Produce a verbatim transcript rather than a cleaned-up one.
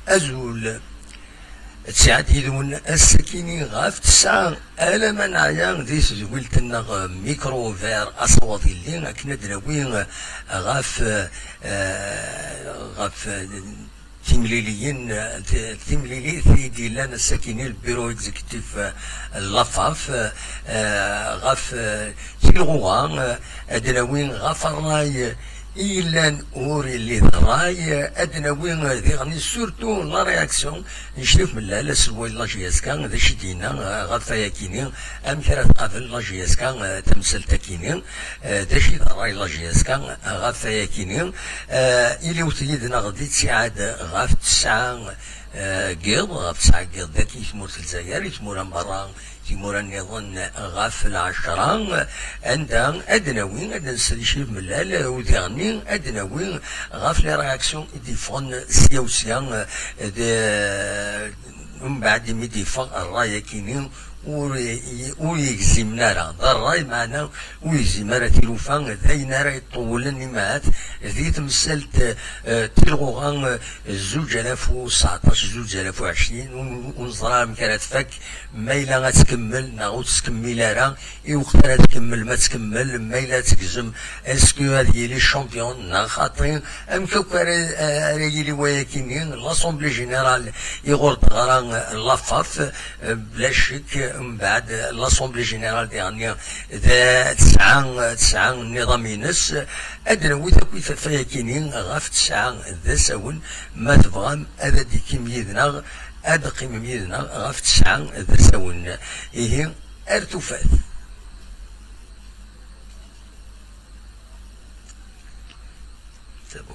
Azul. Ttiɛad yid-wen ass-akini ɣef tesɛa, alamma neɛya di tedwilt-nneɣ Micro Vert, asawaḍ illi akken ad d-nawi ɣef, eh, ɣef, eh, timliliyin, eh, ti-, timlilit i d-yellan ass-akini le bureau exécutif, eh, n l'AFAF, eh, ɣef, eh, tilɣuɣa, eh, ad d-nawi ɣef ṛṛay i yellan ur yelli d ṛṛay, ad d-nawi diɣen surtout la réaction n Crif Mellal, aselway n la J S K, d acu i d-yenna, eh, ɣef wayakini, amek ara tqabel la J S K, eh, tamsalt-akini, eh, d acu i d ṛṛay n la J S K, eh, ɣef wayakini, eh, iliwet yid-neɣ di ttiɛad ɣef tesɛa, eh, n yiḍ, ɣef tesɛa n yiḍ dagi i tmurt n Lezzayer, i tmura n berra, timura nniḍen ɣef lɛecṛa, anda ad d-nawi, ad d-nsel i Crif Mellal, u diɣenni ad d-nawi ɣef les réactions i d-yeffɣen sya u sya, d, mbeɛd imi d-yeffeɣ ṛṛay-akini ur, ur yegzimen ara. D ṛṛay, meɛna ur yegzim ara tilufa, d ayen ara iṭewlen imahat di temsalt, eh, tilɣuɣa, eh, zuǧ alaf u tseɛṭac, zuǧ alaf u ɛecrin, ur, ur neẓri amek ara tfak, ma yella ad tkemmel neɣ ur tettkemmil ara, i weqt ara tkemmel, ma tkemmel, ma yella ad tegzem, est-ce que ad yili champion neɣ xaṭi, amek akk ara, ara yili wayakini, l'assemblée générale i ɣur d-teɣra l'AFAF, eh, bla ccek, mbeɛd l'assemblée générale diɣenni d tesɛa, tesɛa nniḍam-ines, ad d-nawi takk i tafayakini ɣef tesɛa d asawen, ma tebɣam ad d-teqqimem yid-neɣ, ad d-teqqimem yid-neɣ ɣef tesɛa d asawen. Ihi, ar tufat.